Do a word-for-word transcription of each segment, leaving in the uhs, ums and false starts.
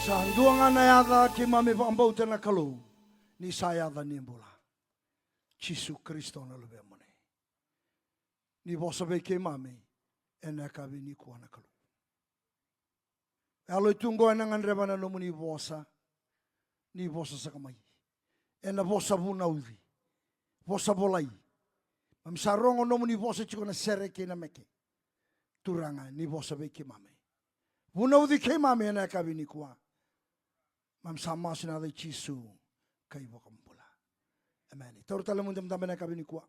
Sa dua ga na yaca keimami vakabauta na Kalou, ni sa yaca ni bula. Jisu Karisito na Luvemuni. Ni vosa vei keimami ena yakavi nikua na Kalou. Yalo e tu oqo ena gadreva na nomuni vosa. Ni vosa saka mai ena vosa vunauci, vosa volai. Mami sa rogo nomuni vosa tiko na sere kei na meke. Turaga, ni vosa vei keimami. Vunauci keimami ena yakavi nikua. Mami sa masu ena yaca i Jisu ka iVakabula. Emeni. Taura tale na nomuni idabedabe ena yakavi nikua.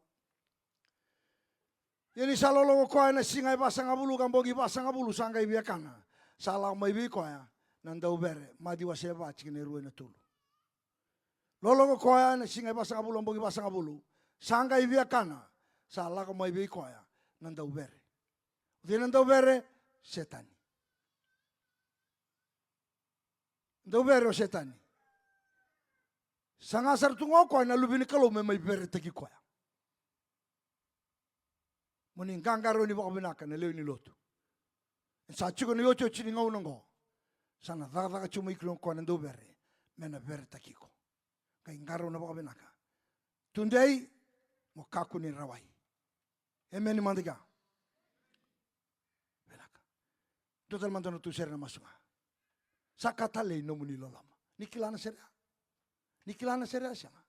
Ia ni sa lolo ko koya ena siga e vasagavulu ka bogi vasagavulu, sa qai viakana, sa lako mai vei koya na dauvere. Maciu wase va, tikina e rua ina tolu. Lolo ko koya ena siga e vasagavulu ka bogi vasagavulu, sa qai viakana, sa lako mai vei koya na dauvere. O cei na dauvere? Setani. Dauvere o Setani. Saga sara tu ga o koya na Luve ni Kalou me mai veretaki koya. Mo ni qaqarauni vakavinaka na lewe ni lotu. Ena sa tiko na iotioti ni gauna oqo. Sa na cakacaka tiko mai kina o koya na dauvere me na veretaki iko. Qai qarauna vakavinaka. Tudei mo kakua ni rawai. Emeni mada ga. Vinaka. Dua tale mada na tu sere na masu ga. Sa ka talei nomuni loloma. Ni kila na sere ya? Ni kila na sere ya sega?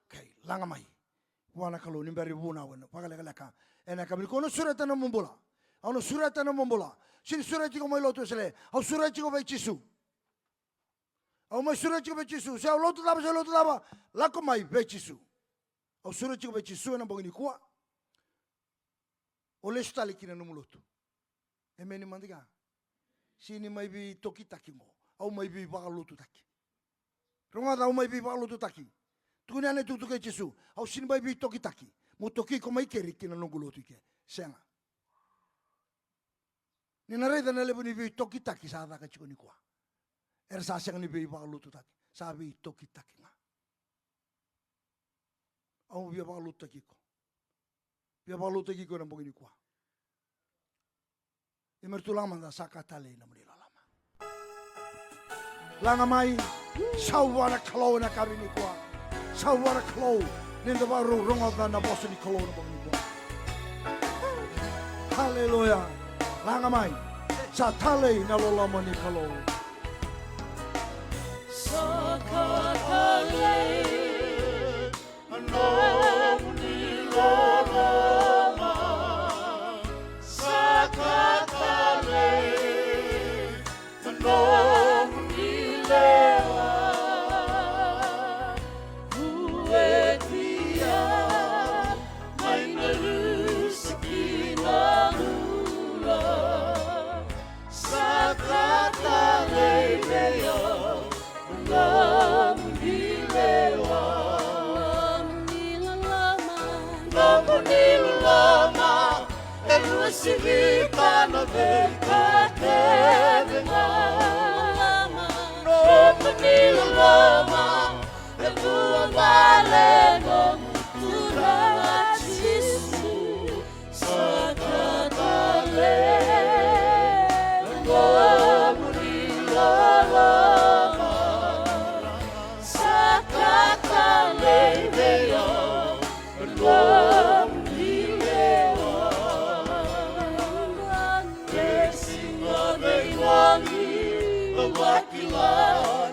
Okay, laga mai. Vua na Kalou ni bera ni vunau ena vakalekaleka. Ena yakavi nikua au na sureta na nomu bula. Au na sureta na nomu bula. Sini sureti iko mai lotu Wesele. Au sureti iko vei Jisu. Au mai sureti iko vei Jisu. Se au lotu cava, se au lotu cava. Lako mai vei Jisu. Au sureti iko vei Jisu ena bogi nikua. O lesu tale ki na nomu lotu. Emeni mada ga. Sini mai veitokitaki oqo. Au mai veivakalotutaki. Rogoca, au mai veivakalotutaki. Tukuni yani na itukutuku i Jisu. Au sini mai veitokitaki. Mo toki iko mai keri ki na noqu lotu i ke. Sega. Ni na raica na levu ni veitokitaki sa caka tiko nikua. Era sa sega ni veivakalotutaki. Sa veitokitaki ga. Au via vakalotutaki iko. Via vakalotutaki iko ena bogi nikua. Ia me ratou laga mada, sa ka talei nomuni loloma. Laga mai, sau vua na Kalou ena yakavi nikua. Sau vua na Kalou, ni da vakarau rogoca na vosa ni Kalou ena bogi nikua. Haleluya. Laga mai, sa talei na loloma ni Kalou. Sa ka talei. Na nomuni loloma sa ka talei, na nomuni lewa. Vueti au mai na rusa ki na bula. Sa ka talei vei au na nomuni lewa. Nomuni loloma, nomuni loloma e uasivi ka na veika kece ga. Nomuni loloma e vuabale noqu Turaga Jisu. Sa ka talei na nomuni loloma. Sa ka talei vei au na nomuni lewa. Kei siga veiwali au a kila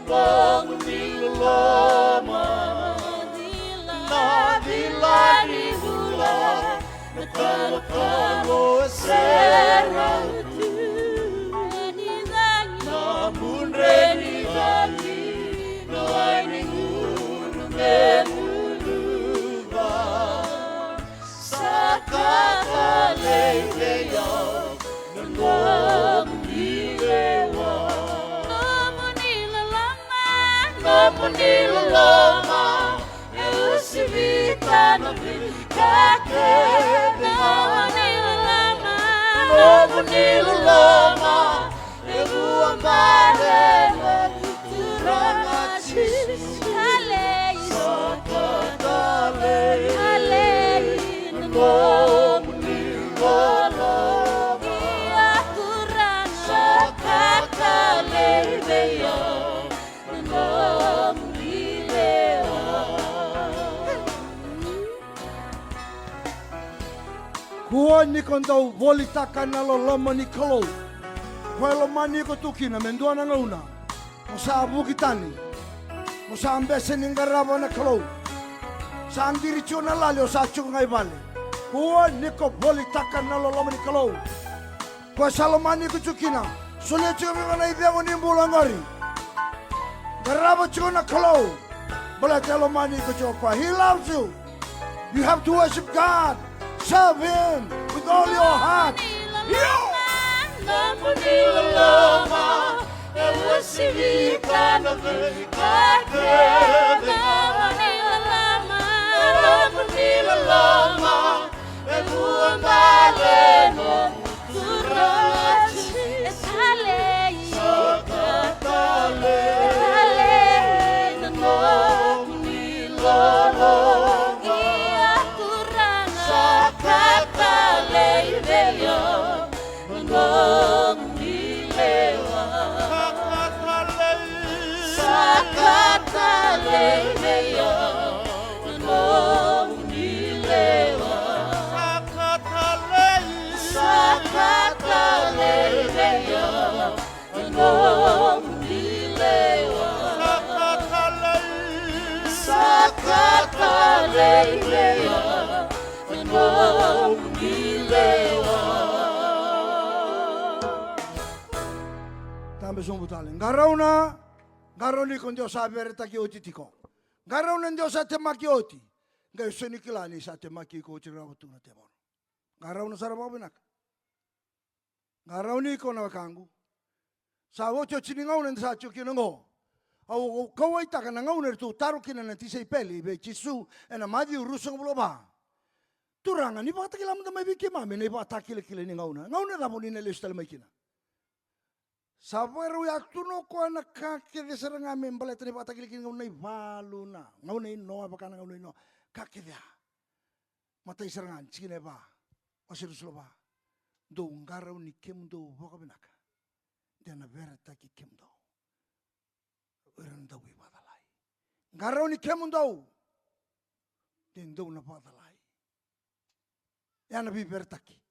na nomuni loloma. Na cila ni vula na kalokalo e serau tu. Na mudre ni cagi, na wai ni gunu me guluva. Sa ka talei vei au na nomuni lewa. Nomuni loloma, nomuni loloma e uasivita na veika kece ga. Nomuni loloma, nomuni loloma e vuabale noqu Turaga Jisu. Talei. Sa ka talei. Talei. Na nomuni loloma. Ia Turaga. Sa ka talei vei au Ni ko dau volitaka na loloma ni Kalou. Ko e lomani iko tu kina me dua na gauna mo sa vuki tani, mo sa bese ni qarava na Kalou. Sa qiri tiko na lali, o sa tiko ga i vale. Kua ni ko volitaka na loloma ni Kalou. Ko e sa lomani iko tiko kina, solia tiko vei iko na icegu ni bula oqori. Qarava tiko na Kalou. Baleta e lomani iko tiko o koya. He loves you. You have to worship God. Serve Him with all your heart. Io! Nomuni loloma e uasivi ka na veika kece. Nomuni loloma, nomuni loloma e vuabale noqu Turaga. E talei, sa ka talei, e talei na nomuni loloma. Ia Turaga, sa ka talei vei au na nomuni lewa. Sa ka talei, sa ka talei vei au na nomuni lewa. Sa ka talei, sa ka talei vei au na nomuni lewa. Sa ka talei, sa ka talei vei au na nomuni lewa. Tabe sobu tale. Qarauna, qarauni ko de o sa veretaki oti tiko. Qarauna de o sa temaki oti. Qai o sega ni kila ni sa temaki iko oti rawa tu na tevoro. Qarauna sara vakavinaka. Qarauni iko na wekaqu. Sa otioti ni gauna eda sa tiko kina oqo. Au, au kauwaitaka na gauna eratou taro kina na tisaipeli vei Jisu ena Maciu ruasagavulu ka va. Turaga, ni vakatakila mada mai vei keimami na ivakatakilakila ni gauna. Gauna cava o ni na lesu tale mai kina? Sa vakarau ya tu na o koya na ka kece sara ga me baleta na ivakatakilakila ni gauna, na ivalu, na gauna i Noa, vaka na gauna i Noa. Ka kece ya. Matai sara ga ni tikina e va, wase ruasagavulu ka va. Dou qarauni kemudou vakavinaka, de na veretaki kemudou o ira na dauveivakacalai. Qarauni kemudou, de dou na vakacalai. Ya na veiveretaki.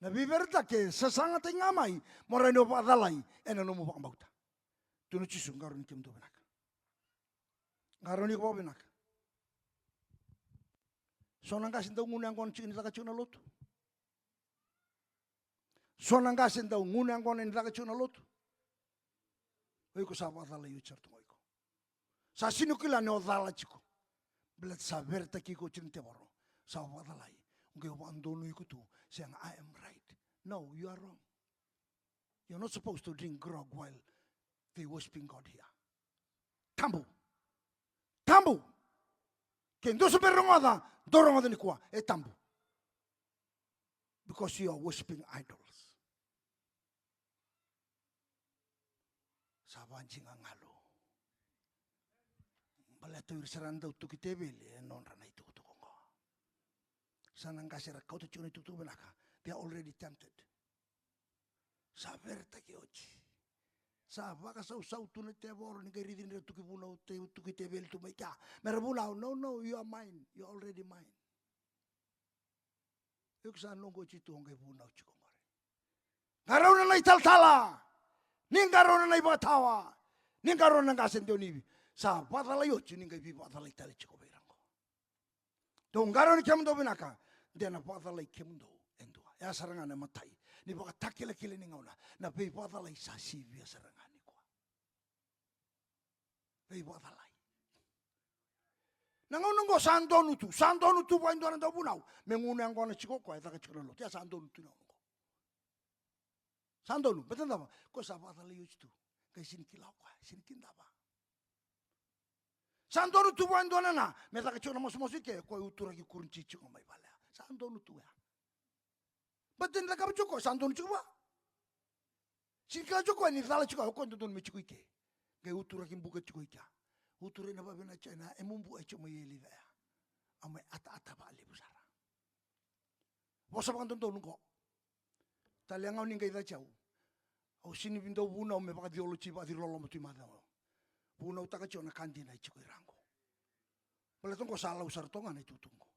Na veiveretaki e sasagataki ga mai mo rawa ni o vakacalai ena nomu vakabauta. Tukuna o Jisu, qarauni kemudou vinaka. Qarauni iko vakavinaka. So na qase dau gunu yaqona tiko ni caka tiko na lotu. So na qase dau gunu yaqona ni caka tiko na lotu. O iko sa vakacalai oti sara tu ga o iko. Sa sega ni o kila ni o cala tiko. Baleta sa veretaki iko oti na tevoro. Sa o vakacalai. O qai o vakadonui iko tu. Sega, I am right. No, you are wrong. You're not supposed to drink grog while they worshiping God here. Tabu. Tabu. Ke dou se bera rogoca, dou rogoca nikua. E tabu. Because you are worshiping idols. Sa vakajiga galu. Baleta o ira sara na dau tuki teveli e nodra na itukutuku oqo. Sa na qase era kauta tiko na itukutuku vinaka. They are already tempted. Sa veretaki oti. Sa vakasausau tu na tevoro ni qai raici ni ra tuki vunau, te, tuki teveli tu mai kea. Mera vunau, no, no, you are mine. You are already mine. Iko sa noqu oti tu, o qai vunau tiko oqori. Qarauna na italatala. Ni qarauna na ivakatawa. Ni qarauna na qase de o ni vi. Sa vakacalai oti, ni qai veivakacalai tale tiko vei ira oqo. Dou qarauni kemudou vinaka, de na vakacalai kemudou e dua. Ya sara ga na matai ni vakatakilakila ni gauna. Na veivakacalai sa sivia sara ga nikua. Veivakacalai. Na gauna oqo sa donu tu, sa donu tu vua e dua na dauvunau me gunu yaqona tiko o koya e caka tiko na lotu. Ya sa donu tu na gauna oqo. Sa donu, baleta na cava? Ko sa vakacalai oti tu. Qai sega ni kila o koya, sega ni kidava. Sa donu tu vua e dua na na me caka tiko na masumasu i ke, ko e uturaki kurunci tiko mai vale. Sa donu tu ya. Baleta ni cakava tiko, sa donu tiko vua. Sega ni kila tiko ni cala tiko, o koya dodonu me tiko i ke. Qai uturaki buka tiko i kea. Uturai na vavinaca tiko ena, e mubu e tiko mai e lica ya. A mai ataata vakalevu sara. Vosa vakadodonu qo. Tale a gauna ni qai cati au. Au sega ni dau vunau me vakacioloji, vakaciroloma tu i macawa. Vunautaka tiko na ka dina e tiko i ra qo. Baleta qo sa lau sara toka ga na itukutuku qo.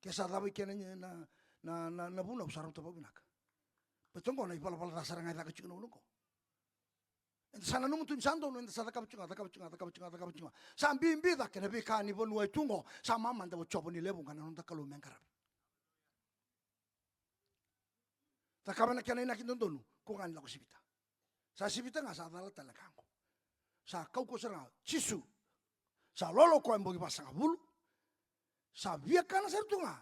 Ke sa cava i kena na, na, Na, na, na vunau sa rauta vakavinaka. Baleta oqo na ivalavala ca sara ga e caka tiko na gauna oqo. Eda sa nanuma tu ni sa donu, eda sa cakava tiko ga, cakava tiko ga, cakava tiko ga, cakava tiko ga. Sa bibi cake na veika ni vanua e tu oqo, sa mamada o Jiova ni lewe vuqa na noda Kalou me qaravi. Cakava na kena inaki dodonu, kua ga ni lako sivita. Sa sivita ga, sa cala tale na ka oqo. Sa kaukauwa sara ga, Jisu. Sa lolo o koya e bogi vasagavulu. Sa viakana sara tu ga.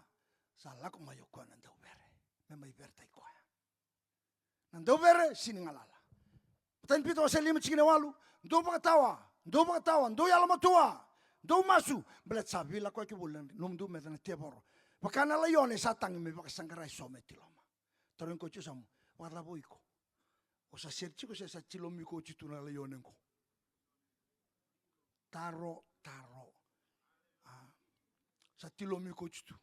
Sa lako mai o koya na dauvere. Me mai veretaki koya. Na dauvere, sini galala. Matai ni Pita wase lima tikina e walu. Dou vakatawa, dou vakatawa, dou yalomatua, dou masu. Baleta sa veilakoyaki voli na nomudou meca na tevoro. Vaka na laione sa tagi me vakasaqara eso me tiloma. Tarogi koya tiko yasamu, vakacava o iko? O sa sere tiko se sa tilomi iko oti tu na laione oqo? Taro, taro. A, sa tilomi iko oti tu.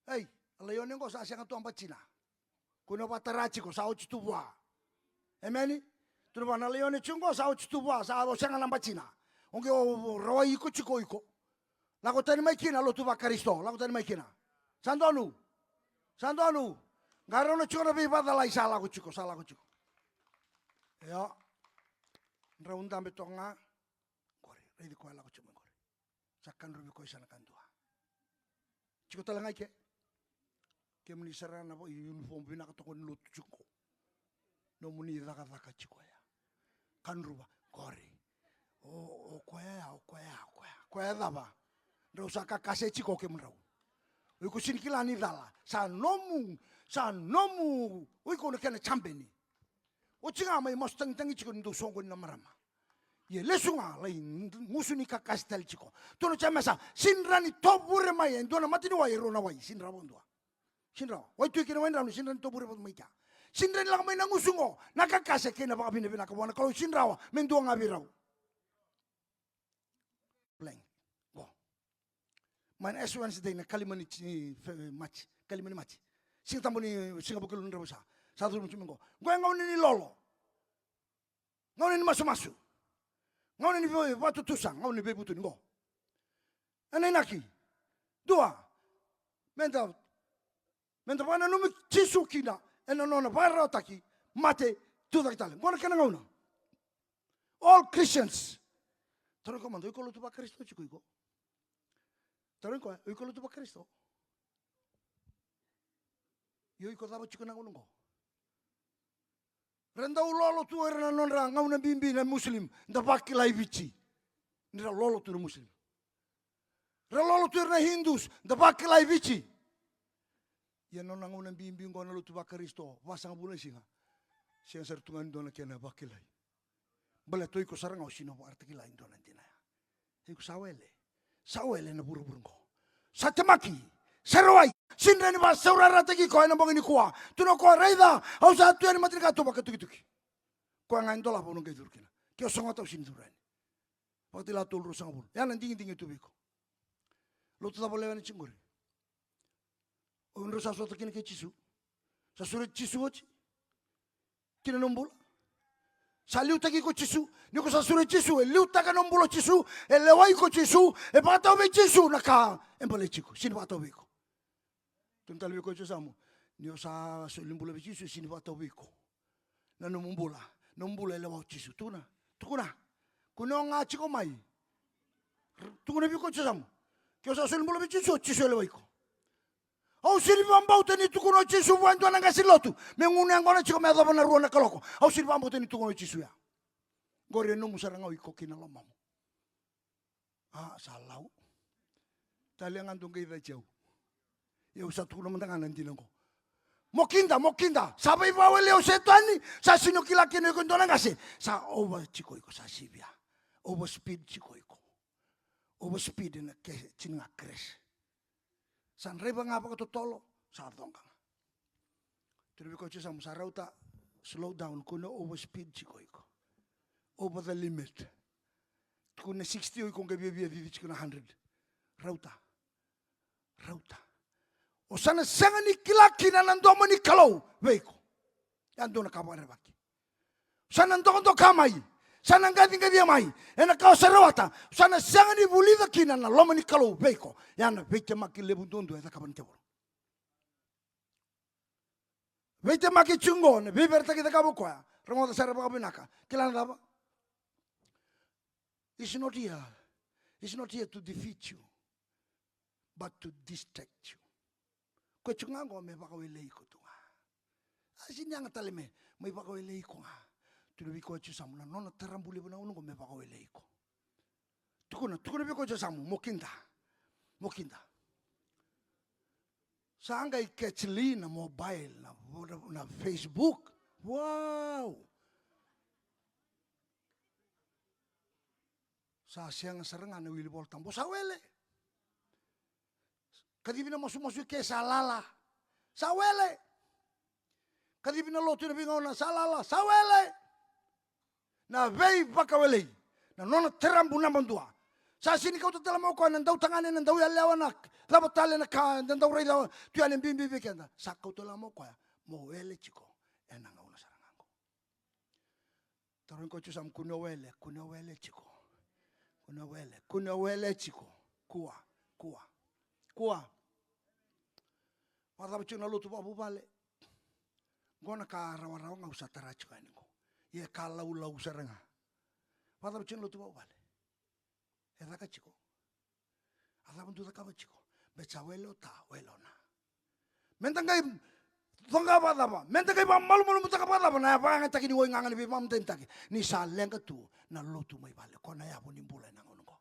Ei, a laione oqo sa sega tu a batina. Ko na vakatara tiko, sa oti tu vua. Emeni? Tu na vua na laione tiko oqo, sa oti tu vua, sa o sega na batina. Oqo o rawai iko tiko iko. Lako tani mai kina lotu vaKarisito, lako tani mai kina. Sa donu. Sa donu. Qarauna tiko na veivacalai sa lako tiko, sa lako tiko. Io. Drau dabe toka ga. Qori, raici koya lako tiko mai qori. Sa kadruvi koya sa na kadua. Tiko tale ga i ke. Kemuni sara na va uniform vinaka toka ni lotu tiko. Nomuni cakacaka tiko ya. Kadruva, qori. O, o koya ya, o koya ya, o koya. Koya cava? Drau sa kakase tiko kemudrau. O iko sini kila ni cala. Sa nomu, sa nomu. O iko na kena jabeni. Oti ga mai masu tagitagi tiko ni dou soqoni na marama. Ia lesu ga lai gusu ni kakase tale tiko. Tukuna o Jemesa, sini rawa ni tovure mai e dua na mata ni wai e rua na wai, sini rawa vakadua. Sini rawa. Wai tu kina wai drau, sini rawa ni tovure vata mai kea. Sini rawa ni lako mai na gusu oqo, na kakase kei na vakavinavinaka vua na Kalou, sini rawa, me dua ga vei rau. Blank. Qo. Mai na Ash Wednesday na kalima ni ti-, fe-, Maji. Kalima ni Maji. Siga Tabu ni Siga Vakalou ni Dravusa. Sa curu mai tu mai qo. Qo e gauna ni lolo. Gauna ni masumasu. Gauna ni vei-, vakatutusa. Gauna ni veivutuni qo. Ena inaki. Dua. Meda Meda vakananumi Jisu kina ena nona vakararawataki, mate, tucake tale. Qo na kena gauna. All Christians. Tarogi koya mada, o iko lotu vaKarisito tiko iko? Tarogi koya, o iko lotu vaKarisito? Io, iko cava tiko na gauna qo? Ra dau lolo tu era na nodra gauna bibi na Muslim, da vakila i Viti. Ni ra lolo tu na Muslim. Ra lolo tu era na Hindus, da vakila i Viti. Ia nona gauna bibi qo na lotu vaKarisito, vasagavulu na siga. Sega sara tu ga ni dua na kena vakilai. Baleta o iko sara ga o sini vakaratakilai dua na dina ya. Iko sa wele. Sa wele na vuravura qo. Sa temaki. Sa rawai. Sini rawa ni vakasaurarataki iko ena bogi nikua. Tukuna o koya, raica, au sa tu yani matanikatuba ka tukituki. Koya ga e dolava au na qai curu kina. Ke o sogota au sini curu yani. Vakatila tolu ruasagavulu. Ya na digidigi e tu vei iko. Lotu cava o lewe yani tiko qori? O drau sa sota kina kei Jisu. Sa sureti Jisu oti. Kina nomu bula. Sa liutaki iko Jisu. Ni ko sa sureti Jisu, e liutaka nomu bula o Jisu, e lewai iko Jisu, e vakatau vei Jisu na ka e baleti iko. Sini vakatau vei iko. Tukuna tale vei koya o yasamu, ni o sa soli bula vei Jisu, e sini vakatau vei iko. Na nomu bula, nomu bula e lewa o Jisu. Tukuna, tukuna. Kua ni o ga tiko mai. Tukuna vei koya o yasamu. Ke o sa soli bula vei Jisu, o Jisu e lewai iko. Au sini vakabauta ni tukuna o Jisu vua e dua na qase ni lotu. Me gunu yaqona tiko me yacova na rua na kaloko. Au sini vakabauta ni tukuna o Jisu ya. Qori e nomu sara ga o iko kei na lomamu. A, sa lau. Talia ga dou qai cati au. Ia au sa tukuna mada ga na dina oqo. Mo kida, mo kida. Sa veivawele o Setani, sa sini o kila kina o iko e dua na qase. Sa over tiko iko, sa sivia. Over speed tiko iko. Over speed ena ke, tini ga keres. Sa draiva ga vakatotolo, sa coqa ga. Tukuna vei koya o yasamu, sa rauta, slow down, kua ni over speed tiko iko. Over the limit. Tukuna sixty o iko qai viavia cici tiko na hundred. Rauta. Rauta. O sa na sega ni kila kina na domo ni Kalou vei iko. Ya dua na ka vakarerevaki. Sa na dokadoka mai, sa na qaciqacia mai ena ka o sa rawata, sa na sega ni vulica kina na loma ni Kalou vei iko. Ya na veitemaki levu duadua e cakava na tevoro. Veitemaki tiko qo, na veiveretaki e cakava o koya. Rogoca sara vakavinaka. Kila na cava? He's not here. He's not here to defeat you, but to distract you. Koya tiko ga qo me vakawelei iko tu ga. A sini yaga tale me, mai vakawelei iko ga. Tukuna vei koya o Jisu Samu, na nona tarabu levu na gauna qo me vakawelei iko. Tukuna, tukuna vei koya o Jisu Samu, mo kida. Mo kida. Sa qai catch li na mobile, na, na Facebook. Wow! Sa sega sara ga na wili Vola Tabu. Sa wele. Kacivi na masumasu ke sa lala. Sa wele. Kacivi na lotu ena veigauna sa lala. Sa wele. Na veivakawelei. Na nona tarabu naba dua. Sa sini kauta tale mai o koya na dautagane, na dauyalewa, na cava tale na ka eda dau raica tu yani e bibi vei keda. Sa kauta tale mai o koya mo wele tiko ena gauna sara ga qo. Tarogi koya o Jisu Samu, kua ni o wele, kua ni o wele tiko. Kua ni o wele, kua ni o wele tiko. Kua, kua, kua. Vakacava tiko na lotu vakavuvale? Qo na ka rawarawa ga au sa tara tiko yani qo. Ia ka laulau sara ga. Vakacava tiko na lotu vakavuvale? E caka tiko. A cava dou cakava tiko? Beta sa wele o ta, wele o na. Meda qai coqa vakacava? Meda qai vakamalumalumutaka vakacava na vakayagataki ni wai gaga ni veivakamatenitaki? Ni sa leqa tu na lotu mai vale, ko na yavu ni bula ena gauna qo.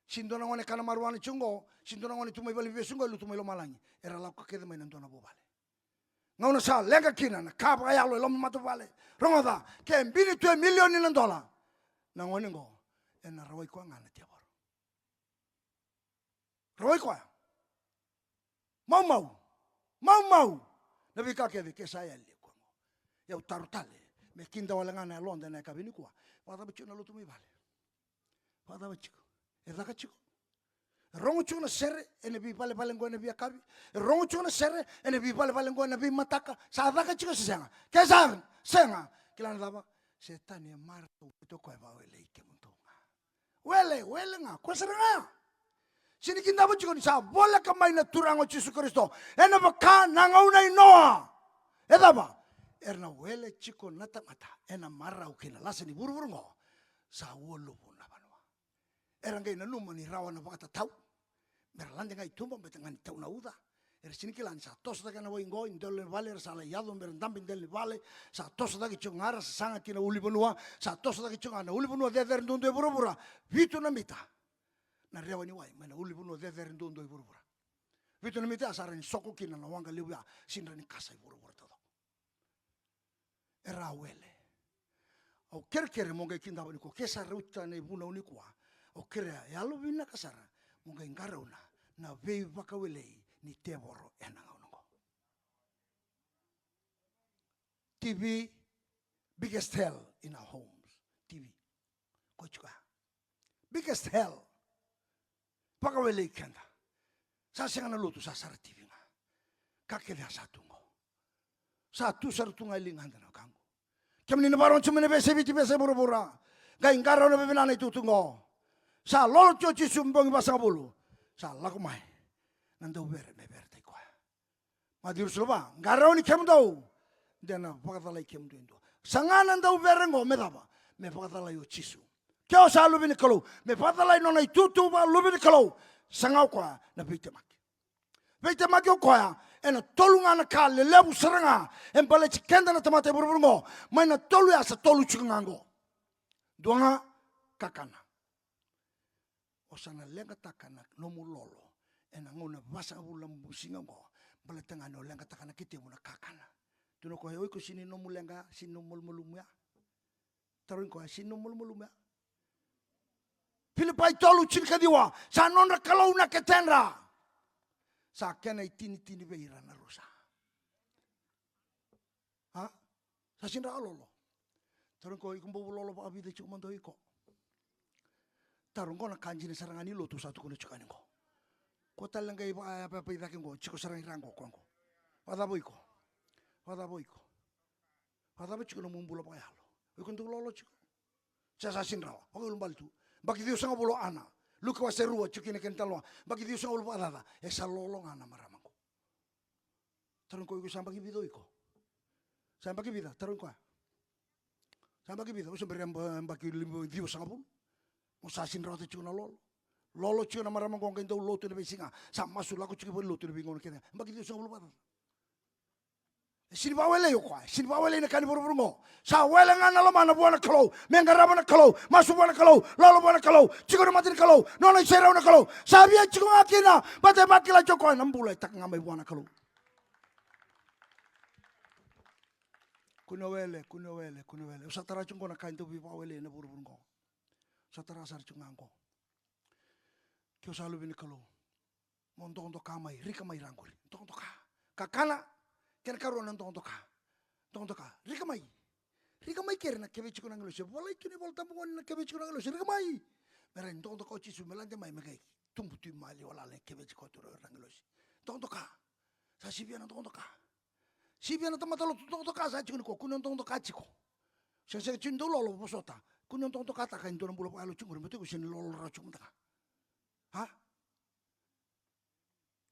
Sini dua na gone kana marijuana tiko qo, sini dua na gone tu mai vale ni vesu qo e lutu mai lomalagi. Era lako kece mai na dua na vuvale. Gauna sa leqa kina na ka vakayalo e loma ni matavuvale. Rogoca, ke bini tu e milioni na dola, na gone qo ena rawai koya ga na tevoro. Rawai koya. Maumau. Maumau. Na veika kece ke sa yali koya qo. Ia au taro tale me kida wale ga na yaloda ena yakavi nikua. Vakacava tiko na lotu mai vale? Vakacava tiko? E caka tiko? E rogo tiko na sere ena veivalevale qo ena veiyakavi? E rogo tiko na sere ena veivalevale qo ena veimataka? Sa caka tiko se sega? Ke sa sega, kila na cava? Setani e marau, o koya e vakawelei kemudou ga. Wele, wele ga, koya sara ga. Sini kidava tiko ni sa voleka mai na Turaga o Jisu Karisito ena vaka na gauna i Noa. E cava? Era na wele tiko na tamata ena marau kei na lasa ni vuravura qo. Sa ualuvu na vanua. Era qai nanuma ni rawa na vakatatau. Mera lade ga i tuba, beta ga ni tau na uca. Era sini kila ni sa toso cake na wai qo i dela ni vale, era sa lai yaco mera dabe i dela ni vale. Sa toso cake tiko ga, ra sasaga ki na ulunivanua. Sa toso cake tiko ga na ulunivanua cecere duadua i vuravura. Vitu na mita na rewa ni wai mai na ulunivanua cecere duadua i vuravura. Vitu na mita ya sa rawa ni soko kina na waqa levu ya, sini rawa ni kasa i vuravura taucoko. Era wele. Au kerekere mo qai kidava nikua, ke sa rauta na ivunau nikua. Au kerea yalovinaka sara mo qai qarauna na veivakawelei ni tevoro ena gauna qo. T V, biggest hell in our homes. T V. Ko tiko ya. Biggest hell. Vakawelei keda. Sa sega na lotu, sa sara T V ga. Ka kece a sa tu qo. Sa tu sara tu ga e ligada na wekaqu. Kemuni na vakarorogo tiko mai na veiyasai Viti, veiyasai vuravura. Qai qarauna vakavinaka na itutu qo. Sa lolo tiko o Jisu bogi vasagavulu. Sa lako mai na dauvere me veretaki koya. Maciu ruasagavulu ka va, qarauni kemudou, de na vakacalai kemudou e dua. Saga na dauvere qo me cava? Me vakacalai o Jisu. Ke o sa luve ni Kalou, me vakacalai nona itutu vakaluve ni Kalou. Saga o koya na veitemaki. Veitemaki o koya ena tolu ga na ka lelevu sara ga e baleti keda na tamata e vuravura qo. Mai na tolu ya sa tolu tiko ga qo. Dua ga, kakana. O sa na leqataka na nomu lolo ena gauna vasagavulu na siga oqo, baleta ga ni o leqataka na ketemu na kakana. Tukuna o koya, o iko sini nomu leqa, sini nomu malumalumu ya. Tarogi koya, sini nomu malumalumu ya. Filipai tolu, tinikaciwa, sa nodra kalou na ketedra. Sa kena itinitini vei ira na rusa. A? Sa sini rawa lolo. Tarogi koya, iko bau lolo vakavica tiko mada o iko? Taro, qo na ka dina sara ga ni lotu sa tukuna tiko yani qo. Ko tale qai vakayapayapa i cake qo, tiko sara ga i ra qo, koya qo. Vakacava o iko? Vakacava o iko? Vakacava tiko nomu bula vakayalo? O iko dau lolo tiko? Se sa sini rawa, vakaiulubale tu. Baki ciwasagavulu o Ana. Luke wase rua, tiko kina kena taloga. Baki ciwasagavulu vakacaca, e sa lolo ga na marama qo. Tarogi koya, iko sa yabaki vica o iko? Sa yabaki vica? Tarogi koya. Sa yabaki vica? Au se bera ni yabaki lima, ciwasagavulu. Mo sa sega ni rawata tiko na lolo. Lolo tiko na marama qo, qai dau lotu ena veisiga. Sa masu, lako tiko i valenilotu ena veigauna kece. Yabaki ciwasagavulu vakacaca? E sega ni vakawelei o koya, e sega ni vakawelei na ka ni vuravura qo. Sa wele ga na lomana vua na Kalou, me qarava na Kalou, masu vua na Kalou, lolo vua na Kalou, tiko na mata ni Kalou, nona iserau na Kalou. Sa via tiko ga kina, baleta e vakila tiko o koya na bula e taka ga mai vua na Kalou. Kua ni wele, kua ni wele, kua ni wele. Au sa tara tiko qo na ka e dau veivakawelei ena vuravura qo. Au sa tara sara tiko ga qo. Ke o sa luve ni Kalou, mo dokadoka mai, rika mai ra qori. Dokadoka. Kakana, kena karua na dokadoka. Dokadoka. Rika mai. Rika mai keri na kevei tiko na agilosi. Volai tu na iVolatabu qo ni na kevei tiko na agilosi. Rika mai. Me ra dokadoka o Jisu, me lade mai, me qai tubu tu i maliwa lala, na kevei tiko tu na agilosi. Dokadoka. Sa sivia na dokadoka. Sivia na tamata lotu dokadoka, sa tiko ni kua, kua ni dokadoka tiko. Sega, sega tiko ni dau lolo, vosota. Kua ni dokadokataka e dua na bula vakayalo tiko qori, baleta iko sega ni lolo rawa tiko mada ga. A?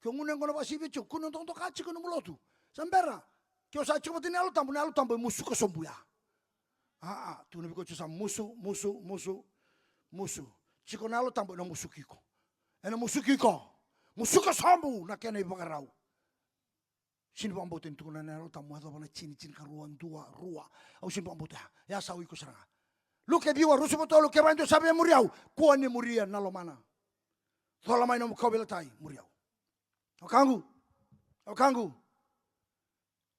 Ke o gunu yaqona vakasivia tiko, kua ni dokadoka tiko ena nomu lotu. Sa bera. Ke o sa tiko vata na Yalo Tabu, na Yalo Tabu e musuka sobu ya. A, a, tukuna vei iko tiko sa musu, musu, musu, musu. Tiko na Yalo Tabu ena musuki iko. Ena musuki iko. Musuka sobu na kena ivakarau. Sega ni vakabauta ni tukuna na Yalo Tabu mo yacova na tini, tinikarua, dua, rua. Au sega ni vakabauta ya. Ya sa o iko sara ga. Luke ciwa, ruasagavulu ka tolu, kevaka e dua sa via muri au, kua ni muria na lomana. Cola mai nomu kauveilatai, muri au. Wekaqu. Wekaqu.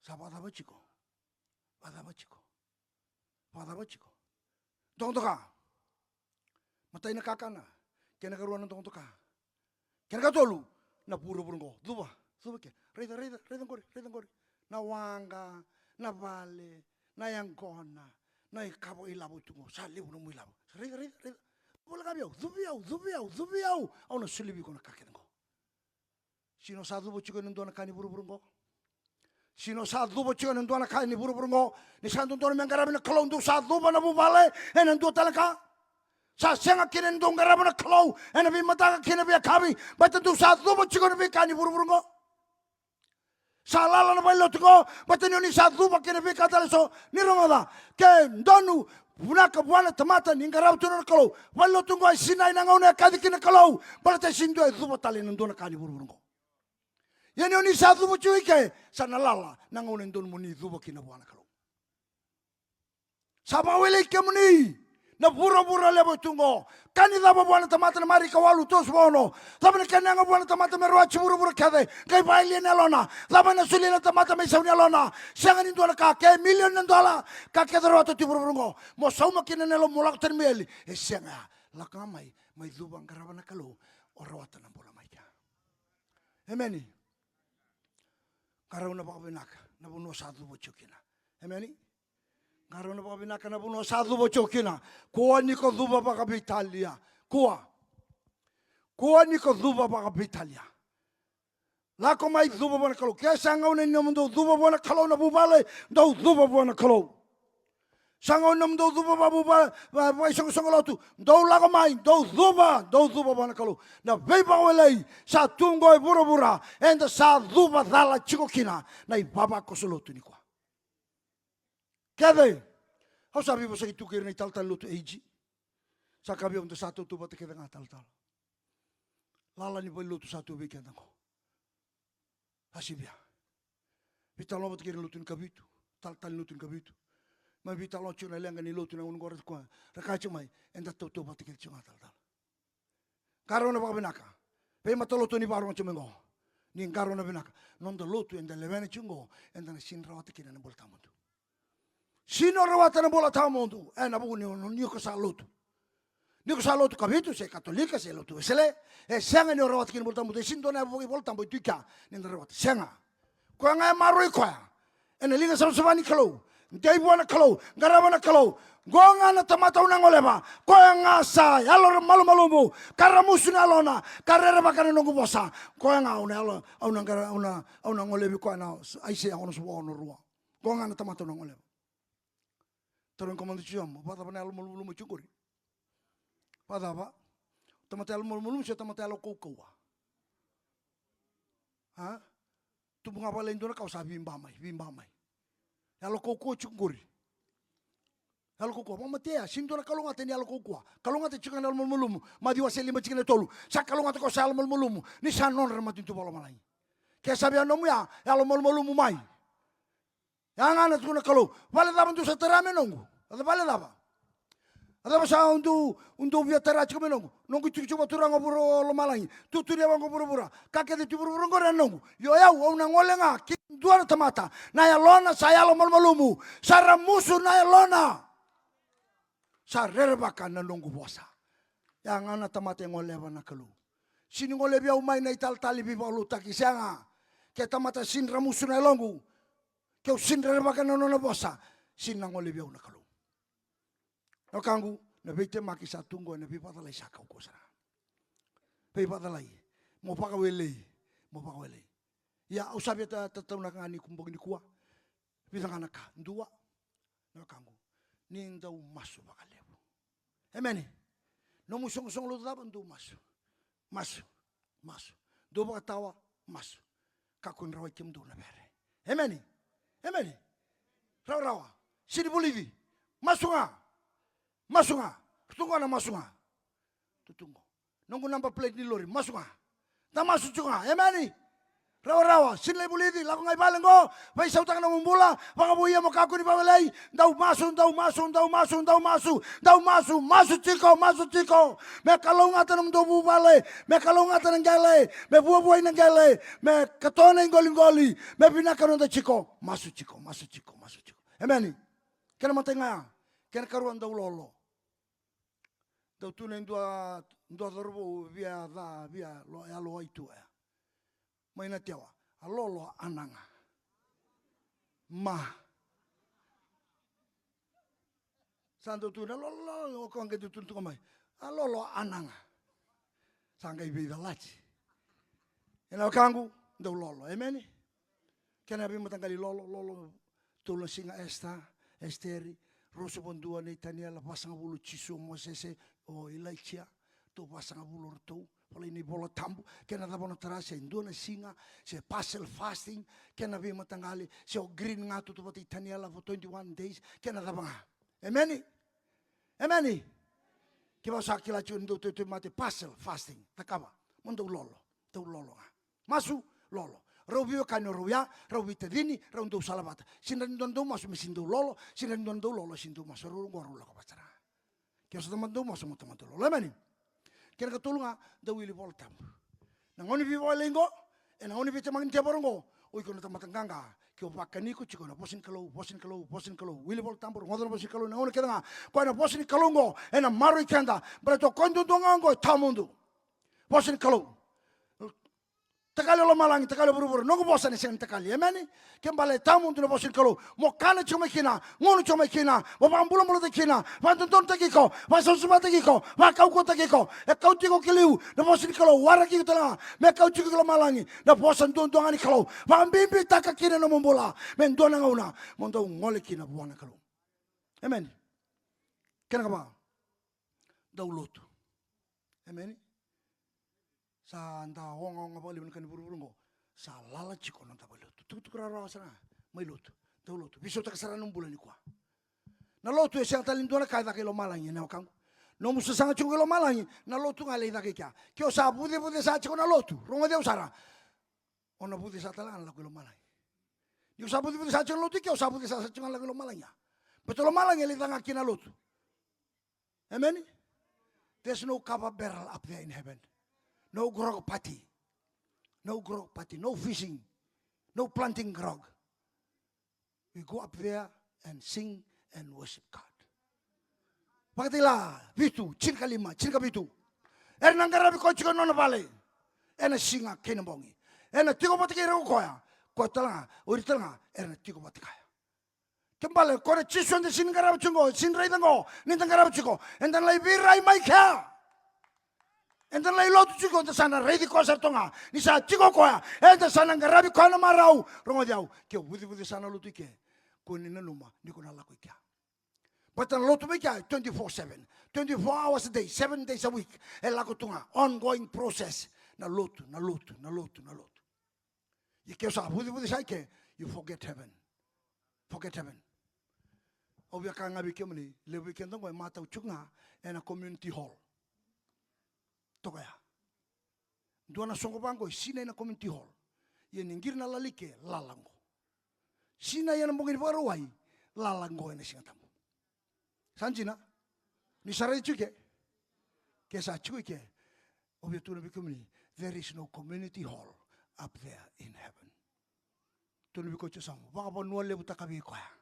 Sa vakacava tiko? Vakacava tiko? Vakacava tiko? Dokadoka. Matai na kakana. Kena karua na dokadoka. Kena katolu na vuravura qo. Cuva, cuva ke. Raica, raica, raica qori, raica qori. Na waqa, na vale, na yaqona, na ka vakailavo tu qo. Sa levu nomu ilavo. Raica, raica, raica. Voleka vei au, cuvi au, cuvi au, cuvi au. Au na solia vei iko na ka kece qo. Sega ni o sa cuva tiko ena dua na ka ni vuravura qo. Sega ni o sa cuva tiko ena dua na ka ni vuravura qo. Ni sa dodonu me qaravi na Kalou, dou sa cuva na vuvale ena dua tale na ka. Sa sega kina ni dou qarava na Kalou ena veimataka kei na veiyakavi, baleta dou sa cuva tiko ena veika ni vuravura qo. Sa lala na valenilotu qo, baleta ni o ni sa cuva kei na veika tale eso. Ni rogoca, ke donu vinaka vua na tamata ni qarava tu na nona Kalou. Valenilotu qo e sinai na gauna e kaci kina na Kalou, baleta e sega ni dua e cuva tale ena dua na ka ni vuravura qo. Ia ni o ni sa cuva tiko i ke, sa na lala na gauna e donu mo ni cuva kina vua na Kalou. Sa vakawelei kemuni na vuravura levu e tu qo. Ka ni cava vua na tamata na Marika walu, tolusagavulu ka ono? Cava na kena yaga vua na tamata me rawati vuravura kece, qai vakayalia na yalona? Cava ena solia na tamata me isau ni yalona? Sega ni dua na ka, ke milioni na dola, ka kece rawata tu e vuravura qo. Mo sauma kina na yalomu, mo lako tani mai eli. E sega ya. Lako ga mai, mai cuva, qarava na Kalou, o rawata na bula mai kea. Emeni. Qarauna vakavinaka na vanua sa cuva tiko kina. Emeni. Qarauna vakavinaka na vanua sa cuva tiko kina. Kua ni ko cuva vakaveitalia. Kua. Kua ni ko cuva vakaveitalia. Lako mai cuva vua na Kalou. Ke sa gauna ni nomudou cuva vua na Kalou na vuvale, dou cuva vua na Kalou. Sa gauna ni nomudou cuva vakavuva, va, vakaisoqosoqo lotu, dou lako mai, dou cuva, dou cuva vua na Kalou. Na veivakawelei sa tu qo e vuravura, eda sa cuva cala tiko kina na ivavakoso lotu nikua. Kece, au sa veivosaki tu kei ira na italatala ni lotu A G. Sa kaya vei au, da sa tautauvata kece ga, talatala. Lala ni valenilotu sa tu vei keda qo. Sa sivia. Veitalanoa vata kei ira na lotu ni Kavitu, talatala ni lotu ni Kavitu. Mai veitalanoa tiko na leqa ni lotu na gauna qo, ra kaya tiko mai, eda tautauvata kece tiko ga, talatala. Qarauna vakavinaka. Veimatalotu ni vakarogo tiko mai qo. Ni qarauna vinaka. Noda lotu eda lewena tiko qo, eda na sega ni rawata kina na bula tawamudu. Sega ni o rawata na bula tawamudu ena vuku ni o, ni ko sa lotu. Ni ko sa lotu Kavitu, se Katolika, se lotu Wesele, e sega ni o rawata kina na bula tawamudu. E sega ni dua na yavu vakaivolatabu e tu i kea ni da rawata. Sega. Koya ga e maroroi koya ena liga savasava ni Kalou, dei vua na Kalou, qarava na Kalou. Qo ga na tamata au na goleva, koya ga sa yalo malumalumu, ka ramusu na yalona, ka rerevaka na noqu vosa. Koya ga au na yalo, au na qara-, au na, au na golevi koya, na Aisea onosagavulu ka ono, rua. Qo ga na tamata au na goleva. Tarogi iko mada tiko, mo vakacava na yalo malumalumu tiko qori? Vakacava? Tamata yalo malumalumu se tamata yalo kaukauwa? A? Tubu ga vakalailai dua na ka, o sa viba mai, viba mai. Yalo kaukauwa tiko qori. Yalo kaukauwa, vakamatea, sega ni dua na kalougata ni yalo kaukauwa. Kalougata tiko ga na yalo malumalumu. Maciu wase lima tikina e tolu. Sa kalougata ko sa yalo malumalumu, ni sa nodra na matanitu vakalomalagi. Ke sa via nomu ya, yalo malumalumu mai. Ya ga na tukuna na Kalou. Vale cava dou sa tara me noqu? A cava, vale cava? A cava sa dou, dou via tara tiko me noqu? Noqu itikotiko vakaturaga o lomalagi. Tutu ni yavaqu o vuravura. Ka kece tu e vuravura oqori e noqu. Io, o yau, au na gole ga ki na dua na tamata. Na yalona sa yalo malumalumu. Sa ramusu na yalona. Sa rerevaka na noqu vosa. Ya ga na tamata e goleva na Kalou. Sega ni golevi au mai na italetale veivakalotutaki, sega. Ke tamata sega ni ramusu na yaloqu, keu sega ni rerevaka na nona vosa, sega ni na golevi au na Kalou. Na wekaqu, na veitemaki sa tu qo ena veivakacalai sa kaukauwa sara. Veivakacalai. Mo vakawelei. Mo vakawelei. Ia, au sa via ta-, tataunaka ga ni kuboki nikua. Vica ga na ka. Dua. Na wekaqu, ni dau masu vakalevu. Emeni. Nomu isoqosoqo lotu cava, dou masu. Masu. Masu. Dou vakatawa, masu. Kakua ni rawai kemudou na vere. Emeni. Emeni. Rawarawa. Sega ni vulici. Masu ga. Masu ga. Tutu qo na masu ga. Tutu qo. Noqu number plate ni lori, masu ga. Da masu tiko ga, emeni. Rawarawa, sega ni lai vulici, lako ga i vale qo, veisautaka nomu bula, vakavoui mo kakua ni vakawelei, dau masu, dau masu, dau masu, dau masu, dau masu, masu tiko, masu tiko. Me kalougata nomudou vuvale, me kalougata na qele, me vuavuai na qele, me katoa na iqoliqoli, me vinaka noda tiko, masu tiko, masu tiko, masu tiko. Emeni. Kena imatai ga ya, kena ikarua dau lolo. Dau tu na dua, dua cauravou via ca, via lo, yalo wai tu ya. Mai Natewa, a lolo a naga. Ma. Sa dau tu na lolo, o koya qai dau tu tu mai. A lolo a naga. Sa qai veicalati. Ena wekaqu, dau lolo. Emeni? Kena veimataqali lolo, lolo, tolu na siga Esta, Esteri, ruasagavulu ka dua nei Taniela, vasagavulu Jisu, o Mosese, o Ilaija, tou vasagavulu o ratou, volai na iVola Tabu, kena cava o na tara, se dua na siga, se partial fasting, kena veimataqali, se o green ga tu, tu vata i Taniela for twenty-one days, kena cava ga. Emeni? Emeni? Kevaka sa kila tiko ni dau tautauvimate, partial fasting, cakava, mo dau lolo, dau lolo ga. Masu, lolo. Rau veiwekani o rau ya, rau veitacini, rau dau salavata. Sega ni dua na dau masu me sega ni dau lolo, sega ni dua na dau lolo, sega ni dau masu, rau qo rau lako vata sara. Ke o sa tamata dau masu, mo tamata dau lolo. Emeni? Kena ikatolu ga, dau wili Vola Tabu. Na gauna ni veivakawelei qo, ena gauna ni veitemaki ni tevoro qo, o iko na tamata qaqa, ke o vakani iko tiko ena vosa ni Kalou, vosa ni Kalou, vosa ni Kalou, wili Vola Tabu, rogoca na vosa ni Kalou, na gauna kece ga, koya na vosa ni Kalou qo, ena maroroi keda, baleta o koya duadua ga qo e tawamudu. Vosa ni Kalou. Takali o lomalagi, takali o vuravura, noqu vosa na sega ni takali. Emeni? Ke bale e tawamudu na vosa ni Kalou. Mo kana tiko mai kina, gunu tiko mai kina, mo vakabulabulataki kina, vakadodonutaki iko, vakasavasavataki iko, vakaukauwataki iko. E kauti iko ki liu na vosa ni Kalou, waraki iko tale ga me kauti iko ki lomalagi. Na vosa duadua ga ni Kalou. Vakabibitaka kina na nomu bula me dua na gauna mo dau gole kina vua na Kalou. Emeni. Kena ikava, dau lotu. Emeni. Sa da ogaoga vakalevu na ka ni vuravura oqo. Sa lala tiko na noda vale ni lotu. Tukutuku rawarawa sara ga. Mai lotu. Dau lotu. Veisautaka sara na nomu bula nikua. Na lotu e sega tale ni dua na ka e caka i lomalagi, ena wekaqu. Nomu sasaga tiko i lomalagi, na lotu ga e lai caka i kea. Ke o sa vucevucesa tiko na lotu, rogoci au sara. O na vucesa tale ga na lako i lomalagi. Ni o sa vucevucesa tiko na lotu i kea, o sa vucesa tiko ga na lako i lomalagi ya. Baleta lomalagi e lai caka ga kina na lotu. Emeni? There's no kava barrel up there in heaven. No grog party. No grog party. No fishing. No planting grog. We go up there and sing and worship God. Vakatakila vitu, tinikalima, tinikavitu. Era na qaravi koya tiko ena nona vale. Ena siga kei na bogi. Ena tiko vata kei ira ko koya. Koya tale ga, o ira tale ga, era na tiko vata kaya. Ke bale, ko na Jisu eda sega ni qarava tiko qo, sega ni raica qo, ni da qarava tiko. Eda na lai veirai mai kea. Eda na lai lotu tiko, eda sa na raici koya sara toka ga. Ni sa tiko koya, eda sa na qaravi koya na marau. Rogoci au, ke o vucevucesa na lotu i ke, kua ni nanuma ni ko na lako i kea. Baleta na lotu mai kea, twenty-four seven. Twenty-four hours a day, seven days a week. E lako tu ga, ongoing process. Na lotu, na lotu, na lotu, na lotu. Ia ke o sa vucevucesa i ke, you forget heaven. Forget heaven. Au via kaya ga vei kemuni, levu vei keda qo e matau tiko ga ena community hall. Toka ya. Dua na soqo vaqo e sinai ena community hall. Ia ni qiri na lali ke, lala qo. Sinai ena bogi ni Vakarauwai, lala qo ena Siga Tabu. Sa dina? Ni sa rai tiko i ke? Ke sa tiko i ke, au via tukuna vei kemuni, there is no community hall up there in heaven. Tukuna vei koya tiko, sa vakavanualevutaka vei koya.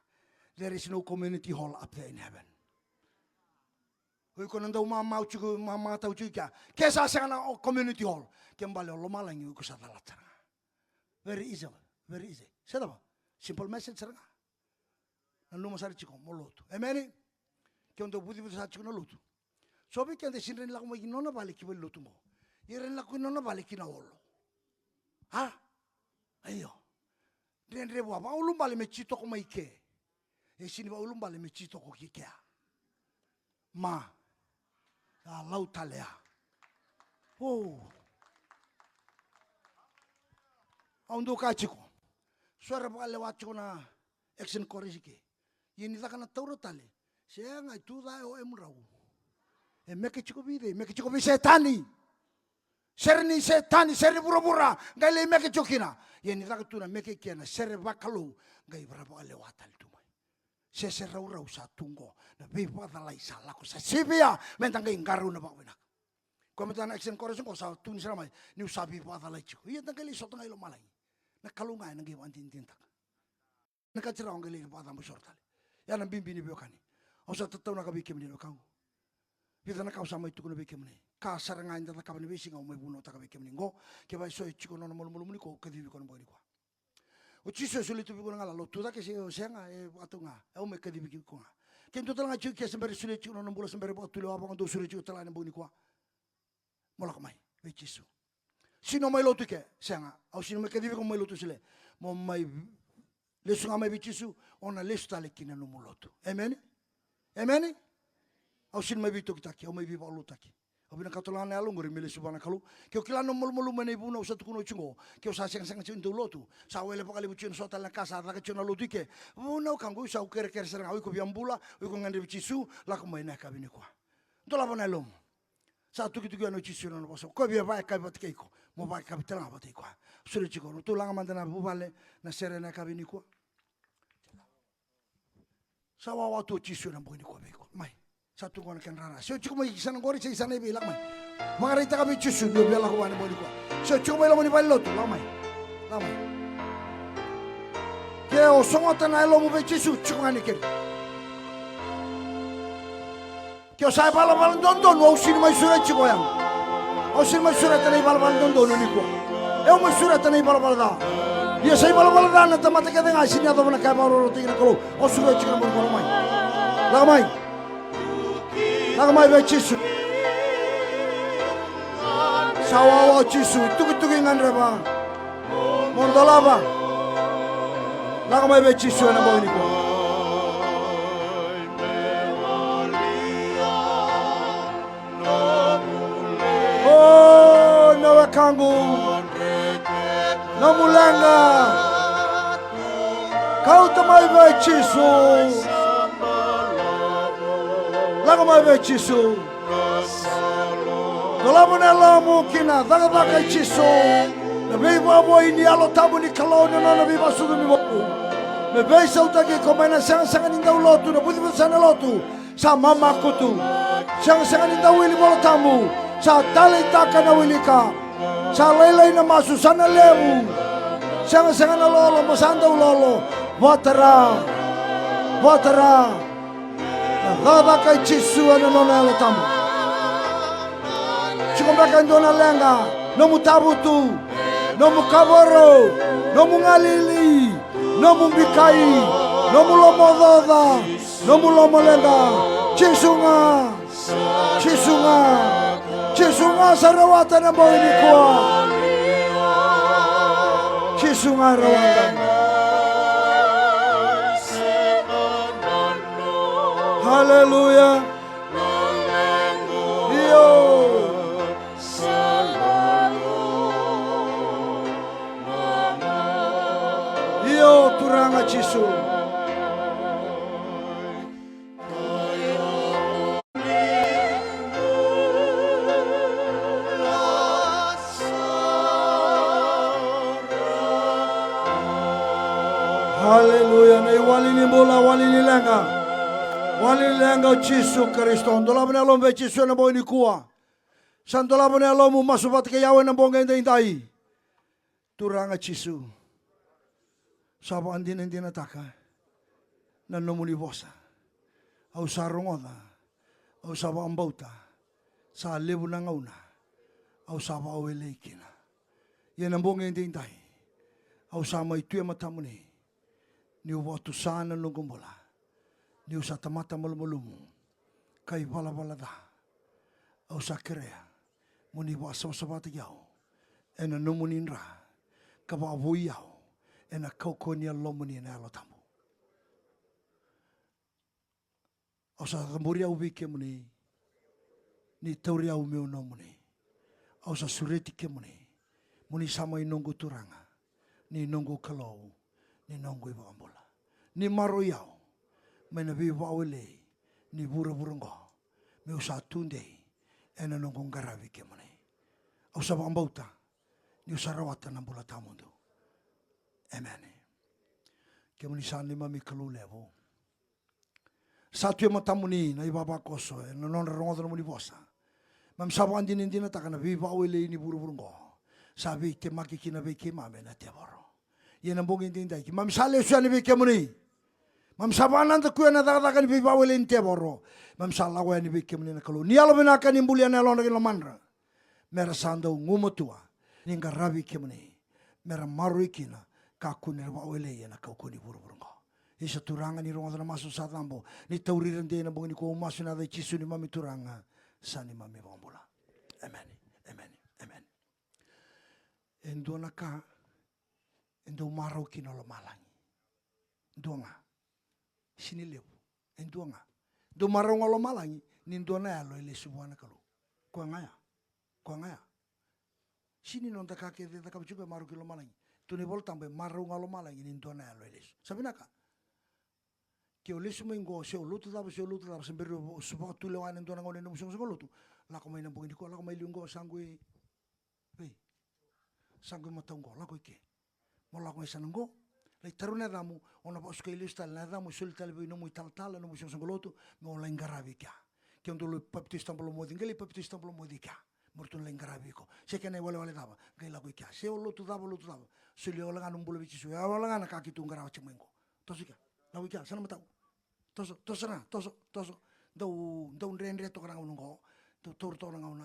There is no community hall up there in heaven. O iko na dau mamau tiko, mamatau tiko i kea. Ke sa sega na community hall, ke bale o lomalagi o iko sa calata sara ga. Very easy, very easy. Se cava? Simple message sara ga. Nanuma sara tiko mo lotu. Emeni? Ke o dau vucevucesa tiko na lotu. So vei keda e sega ni lako mai ki nona vale ki valenilotu qo. Ia e rawa ni lako ki nona vale ki na olo. A? Io. Dredre vua, vakaulubale me titoko mai ke. E sega ni vakaulubale me titoko ki kea. Ma. A lau tale ya. O. Au dau kaya tiko. So era vakalewa tiko na action chorus i ke. Ia ni caka na taura tale. Sega, e tu ca e o e mudrau. E meke tiko vei cei? Meke tiko vei Setani. Sere ni Setani, sere ni vuravura. Qai lai meke tiko kina. Ia ni caka tu na meke i ke na sere vakalou. Qai ra vakalewa tale tu mai. Sese raurau sa tu qo. Na veivakacalai sa lako sa sivia. Meda qai qarauna vakavinaka. Koya mada na action chorus qo sa tu ni sara mai. Niu sa veivakacalai tiko. Ia da qai lai sota ga i lomalagi. Na Kalou ga ena qai vakadinadinataka. Na ka tiko rawa qai lai vakacabo isoro tale. Ya na bibi ni veiwekani. Au sa tataunaka vei kemuni na wekaqu. Vica na ka au sa mai tukuna vei kemuni. Ka sara ga eda cakava na veisiga au mai vunautaka vei kemuni qo. Kevaka e so e tiko na nona malumalumu nikua, au kacivi iko na bogi nikua. O Jisu e solia tu vei iko na galala, o tu cake se o sega, e vakatau ga. Au mai kacivi iko ga. Ke dua tale ga tiko ke se bera solia tiko na nona bula, se bera vakatulewa vaka dou solia tiko tale ga na bogi nikua. Mo lako mai vei Jisu. Sega ni o mai lotu i ke, sega. Au sega ni mai kacivi iko mo mai lotu Sele. Mo mai lesu ga mai vei Jisu, o na lesu tale ki na nomu lotu. Emeni? Emeni? Au sega ni mai veitokitaki, au mai veivakalotutaki. Au vinakata tale ga na yalo oqori me lesu vua na Kalou. Ke o kila na nomu malumalumu ena ivunau au sa tukuna oti qo. Ke o sa segasega tiko ni dau lotu. Sa wele vakalevu tiko na so tale na ka sa caka tiko na lotu i ke. Vunau ka qo, au sa kerekere sara ga, o iko via bula, o iko gadrevi Jisu, lako mai na yakavi nikua. Dolava na yalomu. Sa tukituki yani o Jisu ena nona vosa. Ko via vakayakavi vata kei iko. Mo vakayakavi tale ga vata kei koya. Soli tiko. Ratou laga mada na vuvale na sere ena yakavi nikua. Sa wawa tu o Jisu ena bogi nikua vei iko. Mai. Sa tu qo na kena rara. Se o tiko mai ki sana qori, se i sana i vei, lako mai. Vakaraitaka vei Jisu ni o via lako vua ena bogi nikua. Se o tiko mai loma ni valenilotu, lako mai. Lako mai. Ke o sogota na yalomu vei Jisu, tiko ga ni keri. Ke o sa ivalavala dodonu, au sega ni mai sureti iko ya. Au sega ni mai sureta na ivalavala dodonu nikua. Au mai sureta na ivalavala ca. Ia sa ivalavala ca na tamata kece ga e sega ni yacova na ka e vakarorotaki na Kalou. Au sureti iko na bogi nikua, lako mai. Lako mai. Lako mai vei Jisu. Sa wawa o Jisu, tukituki gadreva. Mo dolava. Lako mai vei Jisu ena bogi nikua. O, na wekaqu. Nomu leqa. Kauta mai vei Jisu. Lako mai vei Jisu. Dolava na yalomu ki na cakacaka i Jisu. Na veivakavoui ni Yalo Tabu ni Kalou, na nona veivakasucumi vou. Me veisautaki iko mai na segasega ni dau lotu, na vucevucesa na lotu. Sa mamakutu. Segasega ni dau wili Vola Tabu. Sa taleitaka na wilika. Sa lailai na masu, sa na levu. Segasega na lolo, mo sa dau lolo. Vatara. Vatara. Na cakacaka i Jisu ena nona Yalo Tabu. Tiko beka e dua na leqa, nomu tavutu, nomu kavoro, nomu galili, nomu bikai, nomu lomaocaoca, nomu lomaleqa. Jisu ga, Jisu ga, Jisu ga sa rawata na bogi nikua. Jisu ga rawata. Haleluya. Io. Wali ni bula, wali ni leqa. Wali ni leqa o Jisu Karisito. Dolava na yalomu vei Jisu ena bogi nikua. Sa dolava na yalomu, masu vata kei au ena bogi edaidai. Turaga Jisu, sa vakadinadinataka na nomuni vosa. Au sa rogoca, au sa vakabauta, sa levu na gauna au sa vakawelei kina. Ia na bogi edaidai, au sa mai tu e matamuni, niu vakatusa na noqu bula, niu sa tamata malumalumu ka ivalavala ca. Au sa kerea mo ni vakasavasavataki au ena nomuni dra, ka vakavoui au ena kaukauwa ni Yalomuni na Yalo Tabu. Au sa cabori au vei kemuni, ni tauri au meu nomuni. Au sa sureti kemuni mo ni sa mai noqu Turaga, ni noqu Kalou, ni noqu iVakabula. Ni maroroi au mai na veivakawelei ni vuravura oqo, meu sa tudei ena noqu qaravi kemuni. Au sa vakabauta niu sa rawata na bula tawamudu. Emeni. Kemuni sa neimami Kalou levu. Sa tu e matamuni na ivavakoso ena nodra rogoca na nomuni vosa. Keimami sa vakadinadinataka na veivakawelei ni vuravura oqo sa veitemaki kina vei keimami na tevoro. Ia na bogi edaidai keimami sa lesu yani vei kemuni. Keimami sa vakanadakuya na cakacaka ni veivakawelei ni tevoro. Keimami sa lako yani vei kemuni na Kalou ni yalovinaka, ni bulia na yalodra kei na lomadra, mera sa dau gumatua ni qaravi kemuni, mera maroroi kina, kakua ni ra vakawelei ena kaukauwa ni vuravura oqo. Isa Turaga, ni rogoca na masu sa cabo, ni tauri ira dei ena bogi nikua, au masu ena yaca i Jisu neimami Turaga, sa neimami iVakabula. Emeni. Emeni. Emeni. E dua na ka e dau marau kina o lomalagi. Dua ga. Sini levu. E dua ga. Dau marau ga o lomalagi ni dua na yalo e lesu vua na Kalou. Koya ga ya. Koya ga ya. Sini noda ka kece e cakava tiko e marau ki lomalagi. Tukuna na iVola Tabu e marau ga o lomalagi ni dua na yalo e lesu. Sa vinaka. Ke o lesu mai qo, se o lotu cava, se o lotu cava, se bera ni o vakatulewa ena dua na gauna ena nomu soqosoqo lotu. Lako mai na bogi nikua, lako mai liu qo, sa qo e vei? Sa qo e matau qo, lako i ke. Mo lako ga i sana qo. Lai taroga na yacamu, o na vakasukai lesu tale na yacamu, soli tale vei nomu italatala, nomu soqosoqo lotu, mo lai qaravi i kea. Ke o dau lai papitaiso tabalomoci, qai lai papitaiso tabalomoci i kea. Mo ratou na lai qaravi iko. Se kena iwalewale cava, qai lako i kea. Se o lotu cava, lotu cava. Soli wale ga nomu bula vei Jisu. E wale ga na ka keitou qarava tiko mai qo. Toso i kea. Lako i kea, sa na matau. Toso, toso na, toso, toso. Dau, dau dredre toka na gauna qo. Dau taura toka na gauna.